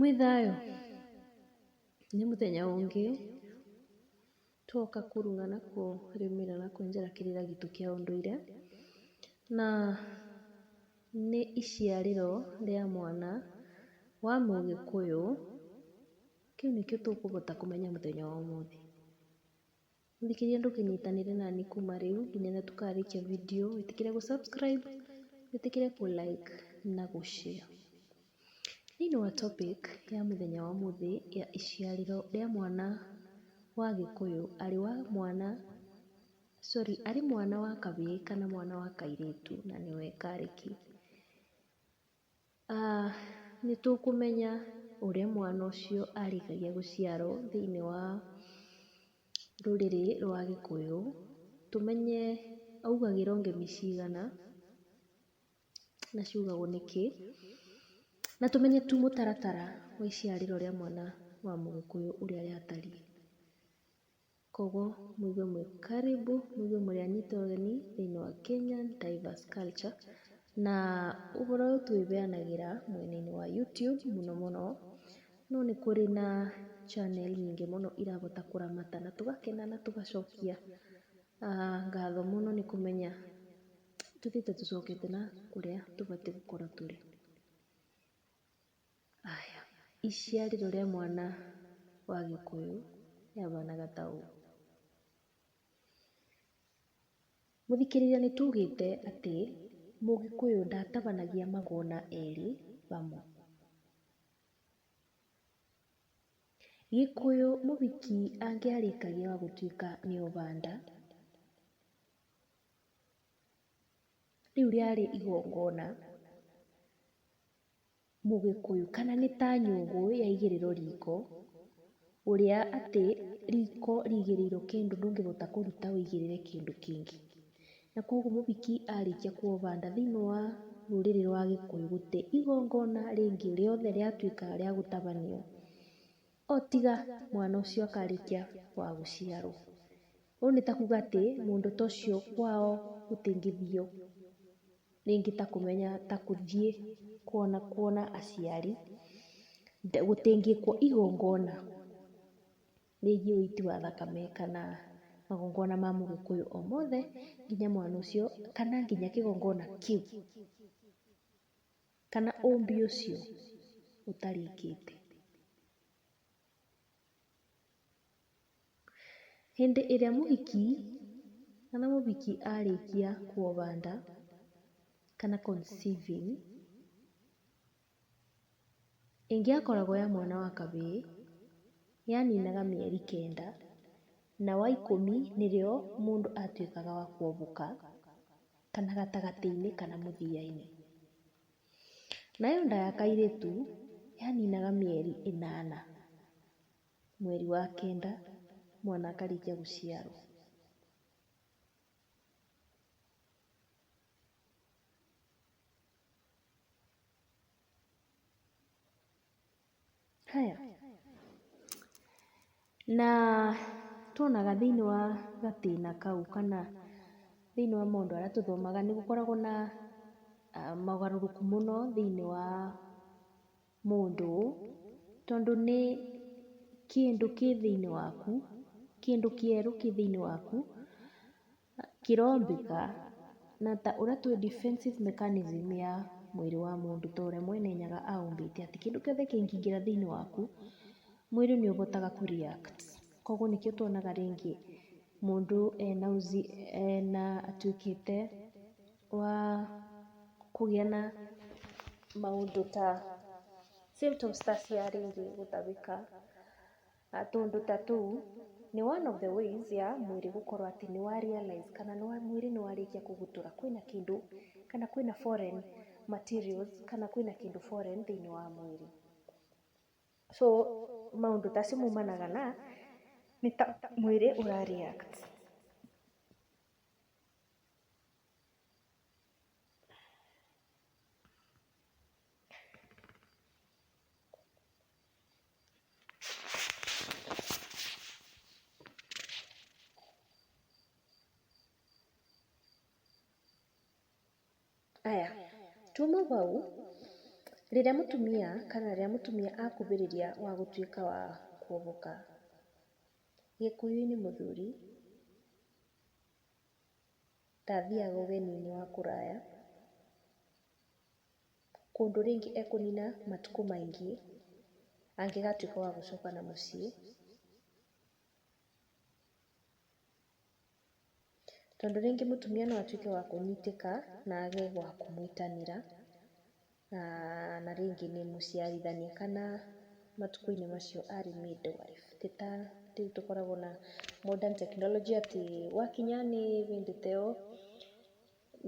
Mwĩ thayũ? Nĩ mũthenya ũngĩ twoka kũrung'a na kũrĩmĩra na kwenjera kĩrĩra gitũ kĩa ũndũire, na nĩ iciarĩro rĩa mwana wa mũgĩkũyũ, kĩu nĩkĩo tũkũhota kũmenya mũthenya wa ũmũthĩ. Mũthikĩrĩria ndũkĩnyitanĩre nani kuma rĩu nginya rĩrĩa tũkarĩkia video, wĩtĩkĩre gũ subscribe, wĩtĩkĩre kũ like na gũ share. Thĩinĩ wa topic ya mũthenya wa ũmũthĩ ya iciarĩro rĩa mwana wa gĩkũyũ arĩ wa mwana, sorry, arĩ mwana wa kahĩĩ kana mwana wa kairĩtu na nĩwe karĩ kĩ. Nĩ tũkũmenya ũrĩa mwana ũcio arĩkagia gũciarwo thĩinĩ wa rũrĩrĩ rwa gĩkũyũ, tũmenye augagĩrwo ngemi cigana na ciugagwo nĩkĩ, na tũmenye tu mũtaratara wa iciarĩro rĩa mwana wa mũgĩkũyũ ũrĩa rĩatariĩ. Koguo mũigue mwĩ karibu, mũigue mũrĩ anyite ũgeni thĩinĩ wa Kenyan Diverse Culture, na ũhoro ũyũ twĩheanagĩra mwena-inĩ wa YouTube mũno mũno, no nĩ kũrĩ na channel nyingĩ mũno irahota kũramata na tũgakena na tũgacokia ngatho mũno nĩ kũmenya tũthiĩte tũcokete na kũrĩa tũbatiĩ gũkorwo tũrĩ. Aya, iciarĩro rĩa mwana wa gĩkũyũ rĩahanaga ta ũũ. Mũthikĩrĩria nĩ tugĩte atĩ mũgĩkũyũ ndatabanagia magongona erĩ hamwe. Gĩkũyũ mũhiki angĩarĩkagia wa gũtuĩka nĩ ova nda, rĩu rĩarĩ igongona mũgĩkũyũ kana nĩ ta nyũngũ yaigĩrĩrwo riko, ũrĩa atĩ riko rĩigĩrĩirwo kĩndũ ndũngĩhota kũruta ũigĩrĩre kĩndũ kĩngĩ. Na koguo mũhiki arĩkia kuova nda thĩinĩ wa rũrĩrĩ rwa gĩkũyũ gũtirĩ igongona rĩngĩ rĩothe rĩatuĩkaga rĩa gũtabanio o tiga mwana ũcio akarĩkia wa gũciarwo. Ũũ nĩ ta kuga atĩ mũndũ ta ũcio kwao gũtingĩthio rĩngĩ ta kũmenya ta kũthiĩ kuona kuona aciari, gũtingĩkwo igongona rĩgiĩ ũiti wa thakame kana magongona ma mũgĩkũyũ o mothe nginya mwana ũcio kana nginya kĩgongona kĩu kana ũmbi ũcio ũtarĩkĩte. Hĩndĩ ĩrĩa mũhiki kana mũhiki arĩkia kuova nda kana conceiving, ĩngĩakoragwo ya mwana wa kahĩĩ, yaninaga mĩeri 9 na wa 10 nĩrĩo mũndũ atuĩkaga wa kuoboka kana gatagatĩ-inĩ kana mũthia-inĩ. Nayo nda ya kairĩtu yaninaga mĩeri 8, mweri wa 9 mwana akarĩkia gũciarwo. Haya, na tuonaga thĩinĩ wa gatĩna kau kana thĩinĩ wa maũndũ marĩa tũthomaga nĩ gũkoragwo na mogarũrũku mũno thĩinĩ wa mũndũ, tondũ nĩ kĩndũ kĩ thĩinĩ waku, kĩndũ kĩerũ kĩ thĩinĩ waku, kĩrombĩka na ta ũrĩa tũĩ defensive mechanism ya mwĩrĩ wa mũndũ ta ũrĩa Mwene Nyaga aũmbĩte atĩ kĩndũ gĩothe kĩngĩingĩra thĩinĩ waku, mwĩrĩ nĩ ũhotaga kũ react. Koguo nĩkĩo tuonaga rĩngĩ mũndũ ena ena atuĩkĩte wa kũgĩa na maũndũ ta symptoms ta cia rĩngĩ gũtahĩka, tũũndũ ta tũu nĩ one of the ways ya mwĩrĩ gũkorwo atĩ nĩ wa realize kana mwĩrĩ nĩ warĩkia kũgutũra kwĩna kĩndũ kana kwĩna foreign materials kana kwĩna kĩndũ foreign thĩinĩ wa mwĩrĩ. So maũndũ ta acio maumanaga na nĩ ta mwĩrĩ ũra react. Aya, tuma hau, Rĩrĩa mũtumia kana rĩrĩa mũtumia akubĩrĩria wa gũtuĩka wa kuoboka, Gĩkũyũ-inĩ mũthuri ndathiaga ũgeni-inĩ wa kũraya, kũndũ rĩngĩ ekũnina matukũ maingĩ angĩgatuĩka wa gũcoka na mũciĩ. Tondũ rĩngĩ mũtumia no atuĩke wa kũnyitĩka na age wa kũmwĩtanĩra, na rĩngĩ nĩ mũciarithania kana matukũ-inĩ macio arĩ midwife. Ti ta rĩu tũkoragwo na modern technology atĩ gwakinya nĩ hĩndĩ ta ĩyo,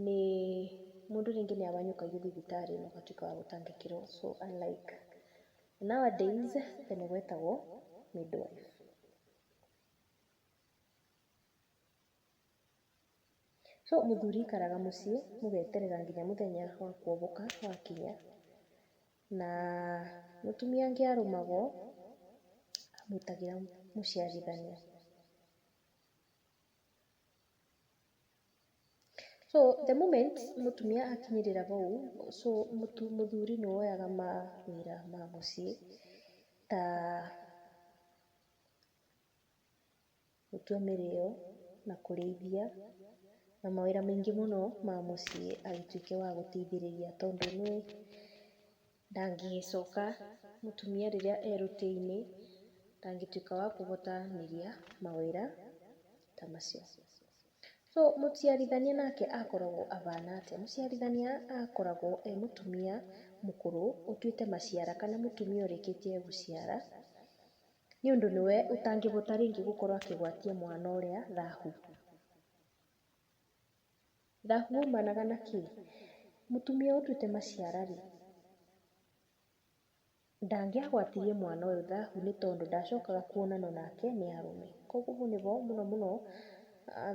nĩ mũndũ rĩngĩ nĩ abanyũkagio thibitarĩ na ũgatuĩka wa gũtangĩkĩrwo, so unlike nowadays tene gwetagwo midwife. So mũthuri aikaraga mũciĩ mũgeterera nginya mũthenya wa kuoboka wakinya, na mũtumia angĩarũmagwo amwĩtagĩra mũciarithania. So the moment mũtumia akinyĩrĩra bau, so mũthuri nĩ woyaga mawĩra ma mũciĩ ta gũtua mĩrĩo na kũrĩithia na mawĩra maingĩ mũno ma mũciĩ agĩtuĩke wa gũteithĩrĩria, tondũ nĩ ndangĩgĩcoka mũtumia rĩrĩa e rũtĩ-inĩ ndangĩtuĩka wa kũhotanĩria mawĩra ta macio. So mũciarithania nake akoragwo abana atĩa? Mũciarithania akoragwo e mũtumia mũkũrũ ũtuĩte maciara kana mũtumia ũrĩkĩtie gũciara, nĩ ũndũ nĩwe ũtangĩbota rĩngĩ gũkorwo akĩgwatia mwana ũrĩa thahu. Thahu umanaga na kĩ? Mũtumia ũtuĩte maciara rĩ, ndangĩagwatirie mwana ũyũ thahu nĩ tondũ ndacokaga kuonana nake nĩ arũme. Koguo bau nĩbo mũno mũno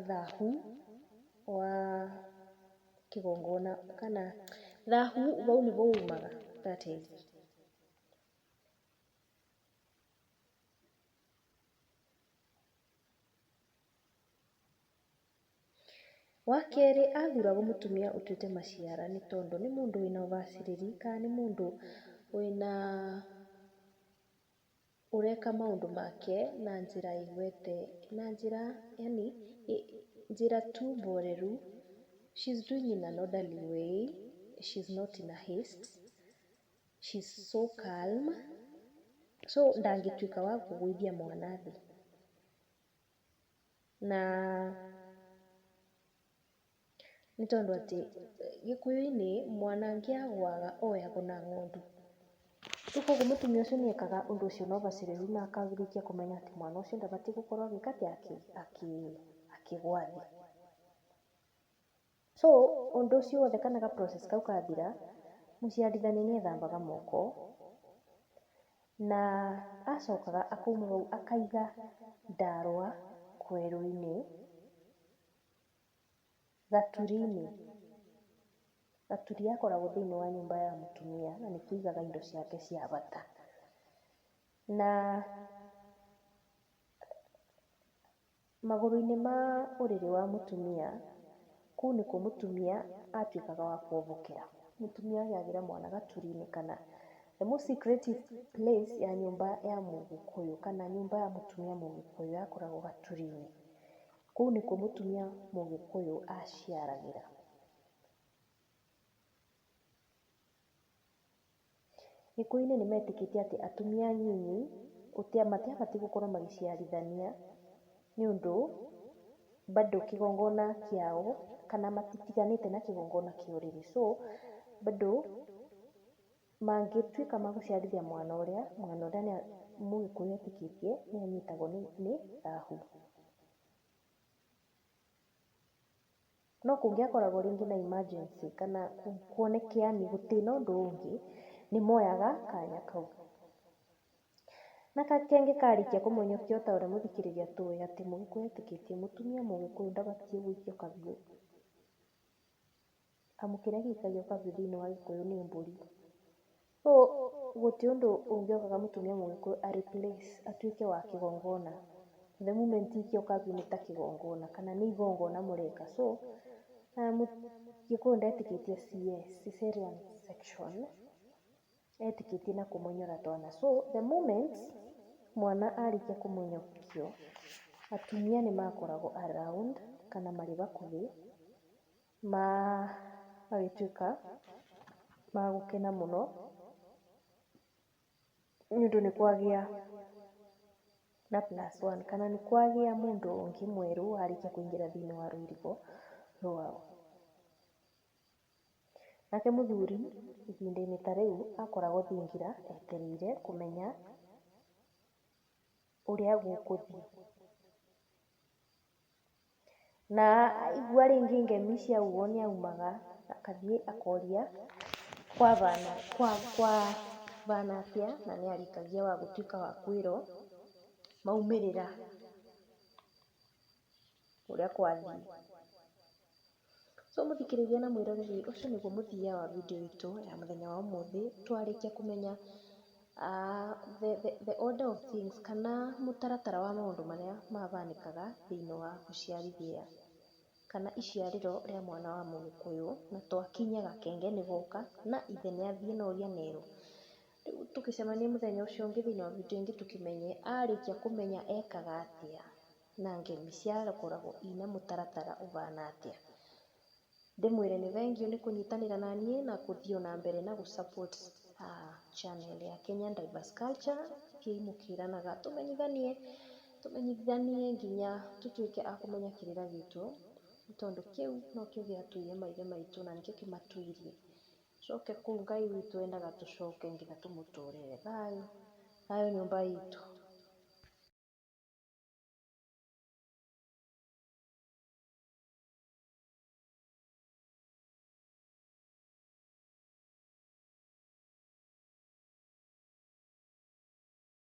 thahu wa kĩgongona kana thahu bau nĩbo umaga, that is. Wa kerĩ athuragwo mũtumia ũtuĩte maciara nĩ tondũ nĩ mũndũ wĩna ũbacĩrĩri kana nĩ mũndũ wĩna ũreka maũndũ make na njĩra ĩgwete, na njĩra yani njĩra tu mboreru. She's doing in an orderly way, she's not in a haste, she's so calm, so ndangĩtuĩka wa kũgũithia mwana thĩ. Na nĩ tondũ atĩ Gĩkũyũ-inĩ mwana angĩagwaga oyagwo na ng'ondu. Rĩu koguo mũtumia ũcio nĩ ekaga ũndũ ũcio na ũbacĩrĩru na akarĩkia kũmenya atĩ mwana ũcio ndabatiĩ gũkorwo agĩka atĩ akĩgwa thĩ. So ũndũ ũcio wothe kana ga process kau kathira, mũciarithania nĩ ethambaga moko na acokaga akauma bau akaiga ndarwa kwerũ-inĩ, gaturi-inĩ. Gaturi gakoragwo thĩinĩ wa nyũmba ya mũtumia na nĩkuo aigaga indo ciake cia bata. Na magũrũ-inĩ ma ũrĩrĩ wa mũtumia, kũu nĩkuo mũtumia atuĩkaga wa kuobokera. Mũtumia agĩagĩra mwana gaturi-inĩ kana the most secretive place ya nyũmba ya mũgĩkũyũ kana nyũmba ya mũtumia mũgĩkũyũ yakoragwo gaturi-inĩ. Kũu nĩkuo mũtumia mũgĩkũyũ aciaragĩra. Gĩkũyũ-inĩ nĩ metĩkĩtie atĩ atumia anyinyi matiabatiĩ gũkorwo magĩciarithania nĩ ũndũ bado kĩgongona kĩao kana matitiganĩte na kĩgongona kĩa ũrĩrĩ. So bado mangĩtuĩka ma gũciarithia mwana ũrĩa, mwana ũrĩa nĩ mũgĩkũyũ etĩkĩtie nĩ anyitagwo nĩ thahu. No kũngĩakoragwo rĩngĩ na emergency kana kuoneke yani gũtirĩ na ũndũ ũngĩ, nĩ moyaga kanya kau. Na gakenge karĩkia kũmonyokio ta ũrĩa mũthikĩrĩria tũĩ atĩ mũgĩkũyũ etĩkĩtie mũtumia mũgĩkũyũ ndabatiĩ gũikio kabiũ. Amu kĩrĩa gĩikagio kabiũ thĩinĩ wa gĩkũyũ nĩ mbũri. So gũtirĩ ũndũ ũngĩokaga mũtumia mũgĩkũyũ a replace atuĩke wa kĩgongona. The moment ikio kabiũ nĩ ta kĩgongona kana nĩ igongona mũreka. So Gĩkũyũ ndetĩkĩtie CS, Cesarean section. Etĩkĩtie na kũmonyora twana. So the moment mwana arĩkia kũmonyokio, atumia nĩ makoragwo around kana marĩ hakuhĩ, magĩtuĩka ma gũkena mũno nĩ ũndũ nĩ kwagĩa na plus one kana nĩ kwagĩa mũndũ ũngĩ mwerũ warĩkia kũingĩra thĩinĩ wa rũirigo rwao. Nake mũthuri ihinda-inĩ ta rĩu akoragwo thingira etereire kũmenya ũrĩa gũkũthiĩ. Na aigua rĩngĩ ngemi ciaugwo nĩ aumaga akathiĩ akoria kwabana atĩa, na nĩ arĩkagia wa gũtuĩka wa kwĩrwo maumĩrĩra ũrĩa kwathiĩ. So mũthikĩrĩria na mwĩroreri, ũcio nĩguo mũthia wa video itũ ya mũthenya wa ũmũthĩ. Twarĩkia kũmenya the order of things kana mũtaratara wa maũndũ marĩa mabanĩkaga thĩinĩ wa gũciarithia kana iciarĩro rĩa mwana wa mũgĩkũyũ, na twakinya gakenge nĩ goka na ithe nĩ athiĩ na ũria nerwo. Rĩu tũgĩcemania mũthenya ũcio ũngĩ thĩinĩ wa video ĩngĩ tũkĩmenye arĩkia kũmenya ekaga atĩa na ngemi ciakoragwo ina mũtaratara ũbana atĩa. Ndĩmwĩre nĩ thengiũ nĩ kũnyitanĩra na niĩ na gũthiĩ ona mbere na gũ support channel ya Kenyan Diverse Culture. Thiĩi mũkĩranaga tũmenyithanie tũmenyithanie nginya tũtuĩke a kũmenya kĩrĩra gitũ, tondũ kĩu nokĩo gĩatũire maithe maitũ na nĩkĩo kĩmatũirie. Coke kũu Ngai witũ endaga tũcoke nginya tũmũtũrĩre thayũ, thayũ nyũmba itũ.